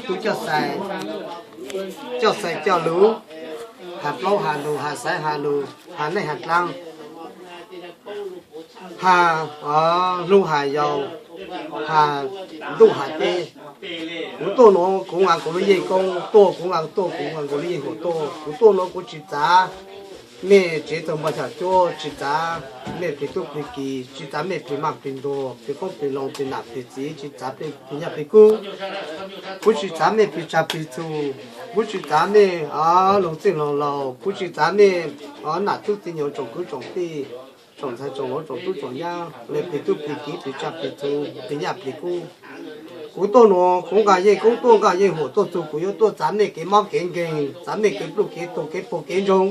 tub coj xais, coj xais coj lus, has plaub has lus, has xaiv has lus, has neej has dlaab, has hlub has yau, has ntuj has teb. Kuv tuaj nuav kuv nqa kuv lub yeej koob tuaj, kuv nqa tuaj kuv nqa kuv lub yeej huam tuaj. Kuv tuaj nuav kuv tsis txav mej tsev txug npog xyom cuab, tsis txav mej plig tub plig kiv, tsis txav mej plig maj plig ntuag, plig qoob plig loo, plig nam plig txiv, tsis txav plig nyaj plig kub. Kuv tsis txav mej plig tsag plig txhu, kuv tsis txav mej loog txwj loog laug, kuv tsis txav mej nam tub txiv nyuam tsoom kwv tsoom tij, tsoom ntxhais tsoom vauv tsoom tub tsoom nyab, mej plig tub plig kiv, plig tsag plig txhu, plig nyaj plig kub. Kuv tuaj nuav kuv nqa yeej koob tuaj, nqa yeej huam tuaj txug, kuv yuav tuaj txav mej kev mob kev nkeeg, txav mej kev pluj kev tuag, kev puag kev ntsoog.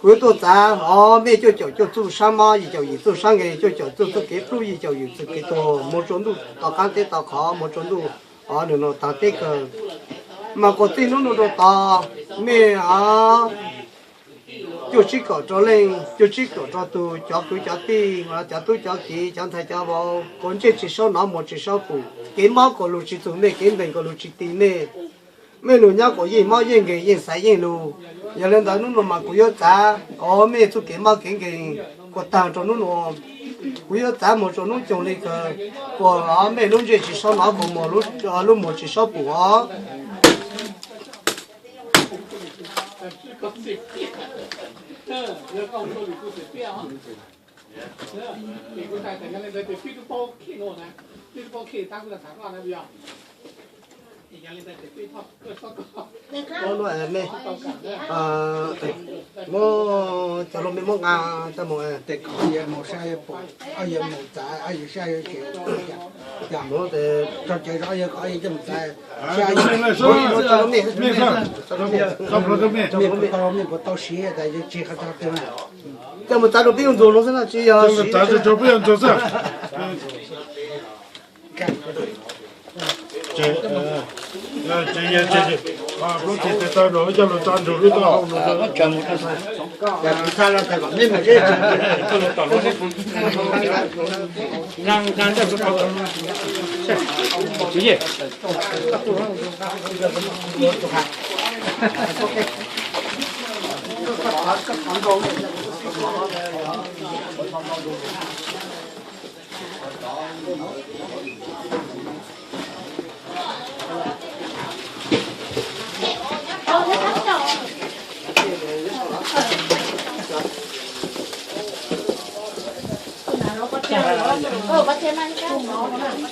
Kuv yuav tuaj txav os mej cuaj caum cuaj txuj sab mob, yim caum yim txuj sab nkeeg, cuaj caum cuaj txuj kev pluj, yim caum yim txuj kev tuag, moog rua ntuj tom qaab teb tom qhov, moog rua ntuj os nwg nuav taag teb kawg. Mas kuas txij nub nuav rua tod, mej os cuaj tsib kaum rau leej, cuaj tsib kaum rau tug, cov kwv cov tij, cov tub cov kiv, cov ntxhais cov vauv, kuas ntsej tsis saub nov, muag tsis saub pum, kev mob kuas lug tsis txug mej, kev nkeeg kuas lug tsis ti mej. Mej lug nyob kuas yeej mob yeej nkeeg, yeej xaiv yeej lug. Yog le ntawd nub nuav mas kuv yuav txav os mej txuj kev mob kev nkeeg kuas taag rua nub nuav. Kuv yuav txav moog rua nub coog le kawg, kuas mej lub ntsej tsis saub nov, kuas lub muag tsis saub pum os. Muab cov lus mej muab nqa coj mus. Tes kom yawg mus saib, yawg mus txav, yawg saib yawg tsis, mus tes tso cawv zov yawg kom yawg coj mus txav. Mej puas tau siv tas yawg tsis qhov tso twg na. Coj mus txav rau peb yuav ntxuag no xwb na, tsis yog siv rau peb yuav ntxuag xwb. Plaub teg tes taw los coj los tso nrug lub toj.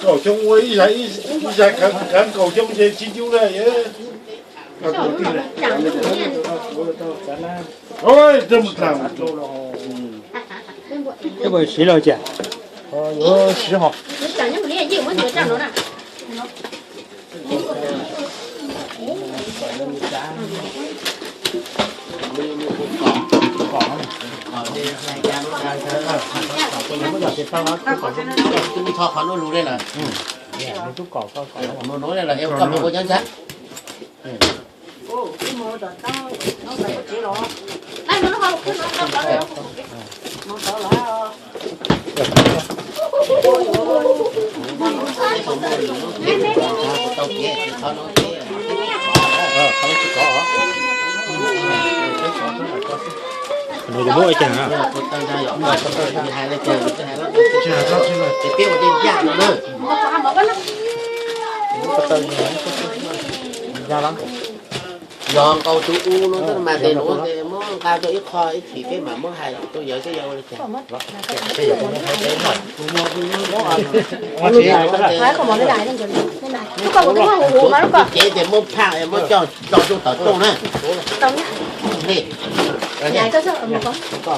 Kaum xyoo ua ib zag, ib zag kaav kaum xyoo ces tsis ncu le. Siv lawm cas? Yuav siv hos. Tub kom, koj mus ua cov ntxhais. Nws yuav muab ua cas na? Yog nqaus tus u no mas tes nuav tes muab nqa rau ib qho ib chim peb mam muab hais rau yawg seb yog ua li cas. Cev tes muab phaj muab coj tso rau tom rooj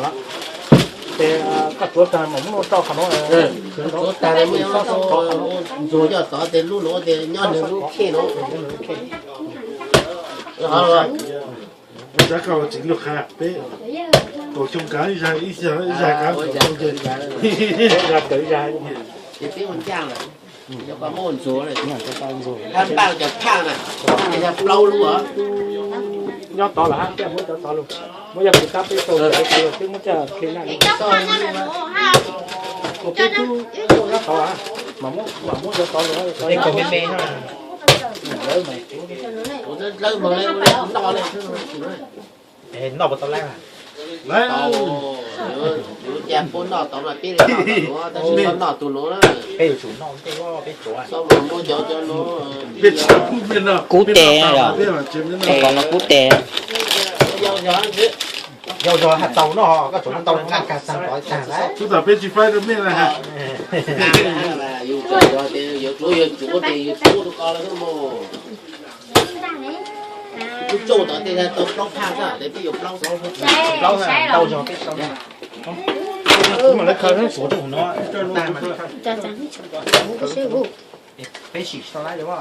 na. Tes koj tsuav tag mam muab rau qhov no. Tsuav tag muab ntxuag coj tod tes lub nuav tes nyob nws lub khej nuav. Txiv lub qha peb kaum xyoo kav ib zag, ib zag kav kaum xyoo ces zag tawm ib zag. Ces peb ua ncaj lawm, muab ntxuag, hab npaj cov phaj na, yog plaub lub os. Nyob tod lawm hab, muab cov tod lug, muab yog kuv tab peb tau, peb muab coj khi na. Kuv peb tub nyob tod, mam muab cov tod lug, me me no. Lawv mas, kuv lawv mas, noj puas tau lawm? Tau, yuav cas puab noj tau mas peb li noj tau luag, tab sis koj noj tug luag na. Peb yuav tsum noj ntej, peb tsuav. Kub tes yom, qhov no kub tes. Yog yog has tau no, koj tsuav ntau nqaj kag tag tod tag lawm. Tub tam peb tsis faib rau mej na. Yus tsuav, yus tsuav, yus tsuav rau koj lawm mus. Kub tsauj tod tej tau plaub phaj xwb, tej peb yuav plaub, plaub ntau zog peb sau. Kuv mam lawv khaws suav rau hauv no. Peb sim tsis tau lab li.